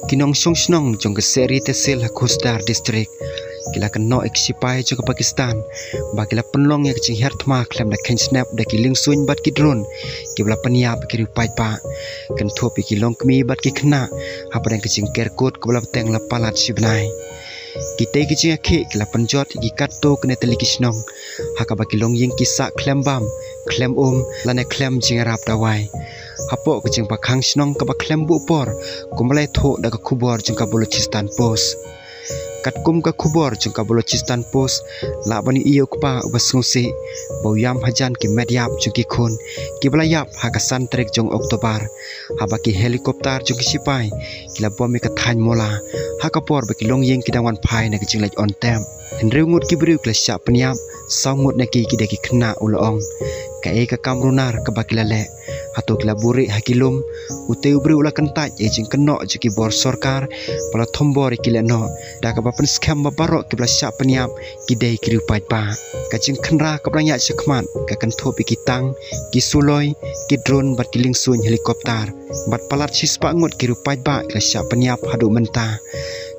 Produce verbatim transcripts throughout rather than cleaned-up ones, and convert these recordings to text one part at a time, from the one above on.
Ki nongshong shnong jong ka Sehri Tehsil ha Khusdar District ki la kynnoh ïa ki shipai jong ka Pakistan ba ki la pynlong ïa ka jinghiar thma khlem da kheiñ snep da ki liengsuiñ bad ki drone kiba la pynïap ïa ki riew paidbah, kynthup ïa ki longkmie bad ki khynnah, hapdeng ka jingker kut kaba la bteng la palat shi bnai. Kitei ki jingïakhih ki la pynjot ïa ki katto katne tylli ki shnong, ha kaba ki longïing ki sah khlem bam, khlem um, lane khlem jingïarap dawai. Hapoh ka jingbakhang shnong kaba khlem buh por, kumba la ïathuh da ka khubor jong ka Balochistan Post. Katkum ka khubor jong ka Balochistan Post, lah ban ïohi ïa u kpa uba sngewsih ba u ïam hajan ki met ïap jong ki khun kiba la ïap ha ka san tarik jong October, haba ki helicopter jong ki shipai ki la bom ïa ka thaiñ Mola, ha ka por ba ki longïing ki dang wan phai na ka jingleit on tep. Hynriew ngut ki briew ki la shah pynïap, saw ngut na ki ki dei ki khynnah, u la ong. Kaei ka kam runar kaba ki la leh? Hato ki la buhrieh ha ki lum? Utei u briew u la kyntait ïa ka jingkynnoh jong ki bor sorkar ba la thombor ïa ki lehnoh, da kaba pynskhem ba baroh kiba la shah pynïap ki dei ki riew paidbah. Ka jingkhynra kaba dang ïaid shakhmat ka kynthup ïa ki tank, ki suloi, ki drone bad ki liengsuiñ helicopter. Bad palat shispah ngut ki riew paidbah ki la shah pynïap haduh mynta.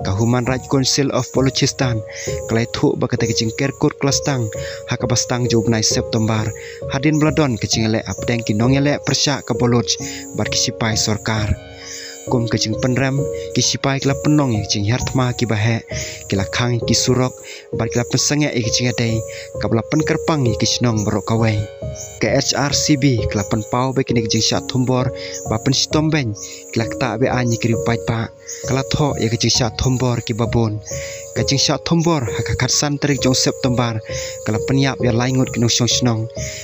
Ka Human Rights Council of Balochistan ka la ïathuh ba katei ka jingker kut ka la sdang ha kaba sdang jong u bnai September, hadien ba la don ka jingïaleh hapdeng ki nongïaleh pyrshah ka Baloch bad ki shipai sorkar. Kum ka jingpynrem, ki shipai ki la pynlong ïa ka jinghiar thma kiba heh, ki la khang ïa ki surok, bad ki la pynsangeh ïa ka jingïadei kaba la pynkyrpang ïa ki shnong baroh kawei. Ka H R C B ka la pynpaw ba kine ki jingshah thombor ba pynshitom beiñ ki la ktah be-aiñ ïa ki riew paidbah. Ka la thoh ïa ka jingshah thombor kiba bun. Ka jingshah thombor ha ka khatsan tarik jong September ka la pynïap ïa lai ngut ki nongshong shnong.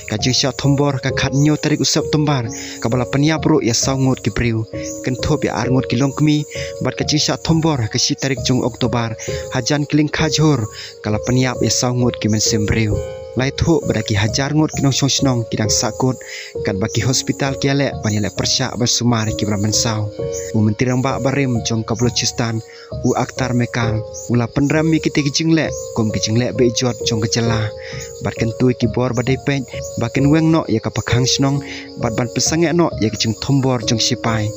Ka jingshah thombor ha ka khathynñiew tarik u September kaba la pynïap ruh ïa saw ngut ki briew, kynthup ïa ar ngut ki longkmie. Bad ka jingshah thombor ha ka shi tarik jong October hajan Kylliang Kharjhur ka la pynïap ïa saw ngut ki mynsiem briew. La ïathuh ba da ki hajar ngut ki nongshong shnong ki dang sah kut, katba ki hospital ki ïaleh ban ïaleh pyrshah ban sumar ïa kiba la mynsaw. U Myntri Rangbah barim jong ka Balochistan, u Akhtar Mekal, u la pynrem ïa kitei ki jingleh kum ki jingleh beh jot jong ka jylla, bad kyntu ïa ki bor ba dei peit ba kin weng noh ïa ka bakhang shnong bad ban pynsangeh noh ïa ka jingthombor jong ki shipai.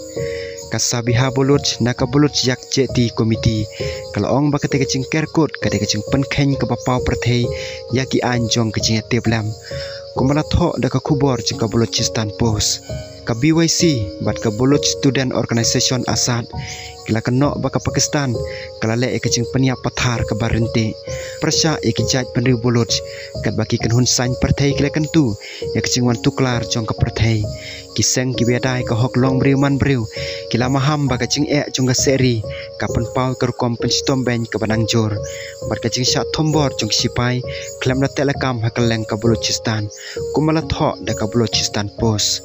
Ka Sabiha Baloch na ka Baloch Yak Jehti Committee ka la ong ba katei ka jingker kut ka dei ka jingpynkheiñ kaba paw pyrthei ïa ki aiñ jong ka jingïatiplem. Kumba la thoh da ka khubor jong ka Balochistan Post. Ka B Y C bad ka Baloch Student Organisation, ASAD, ki la kynnoh ba ka Pakistan ka la leh ïa ka jingpynïap pathar kaba ryntih pyrshah ïa ki jaitbynriew Baloch, katba ki kynhun saiñ pyrthei ki la kyntu ïa ka jingwan tuklar jong ka pyrthei. Ki seng kiba ïada ïa ka hok long briew man briew ki la maham ba ka jingeh jong ka Sehri ka pynpaw ïa ka rukom pynshitom beiñ kaba nang jur, bad ka jingshah thombor jong ki shipai khlem da teh lakam ha kylleng ka Balochistan, kumba la thoh da ka Balochistan Post.